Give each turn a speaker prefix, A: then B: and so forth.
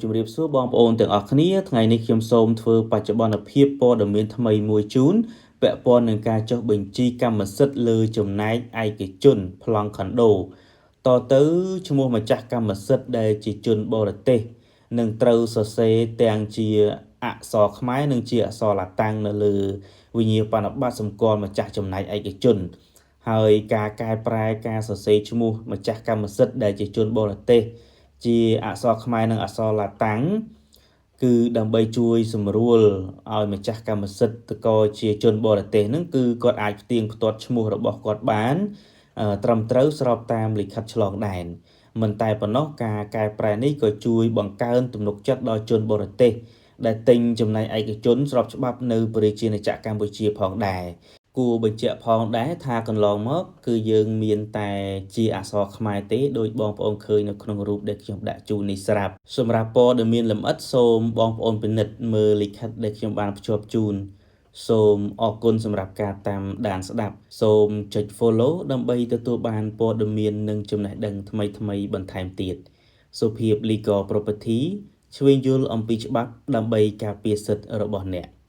A: ជំរាបសួរបងប្អូនទាំងអស់គ្នាថ្ងៃនេះខ្ញុំសូមធ្វើបច្ចុប្បន្នភាពព័ត៌មានថ្មីមួយជូនពាក់ព័ន្ធនឹងការចុះបញ្ជីកម្មសិទ្ធិលើចំណែកឯកជនប្លង់ខុនដូតទៅឈ្មោះម្ចាស់កម្មសិទ្ធិដែលជាជនបរទេសនឹងត្រូវសរសេរទាំងជាអក្សរខ្មែរនិងជាអក្សរឡាតាំងនៅលើវិញ្ញាបនបត្រសម្គាល់ម្ចាស់ចំណែកឯកជនហើយការកែប្រែការសរសេរឈ្មោះម្ចាស់កម្មសិទ្ធិដែលជាជនបរទេសជាអក្សរខ្មែរនិងអក្សរឡាតាំងគឺដើម្បីជួយសម្រួលឲ្យម្ចាស់កម្មសិទ្ធិតកជាជនបរទេសហ្នឹងគឺគាត់អាចផ្ទៀងផ្ទាត់ឈ្មោះរបស់គាត់បានត្រឹមត្រូវស្របតាមលិខិតឆ្លងដែនមិនតែប៉ុណ្ណោះការកែប្រែនេះក៏ជួយបង្កើនទំនុកចិត្តដល់ជនបរទេសដែលទិញចំណែកឯកជនស្របច្បាប់នៅប្រជាណាចក្រកម្ពុជាផងដែរគួរបញ្ជាក់ផងដែរថាកន្លងមកគឺយើងមានតែជាអក្សរខ្មែរទេដោយបងប្អូនឃើញនៅក្នុងរូបដែលខ្ញុំដាក់ជូននេះស្រាប់សម្រាប់ព័ត៌មានលម្អិតសូមបងប្អូនពិនិត្យមើលលិខិតដែលខ្ញុំបានភ្ជាប់ជូនសូមអរគុណសម្រាប់ការតាមដានស្ដាប់សូមចុច Follow ដើម្បីទទួលបានព័ត៌មាននិងចំណេះដឹងថ្មីៗបន្ថែមទៀតសុភាព Legal Property ឆ្វេងយល់អំពីច្បាប់ដើម្បីការពារសិទ្ធិរបស់អ្នក។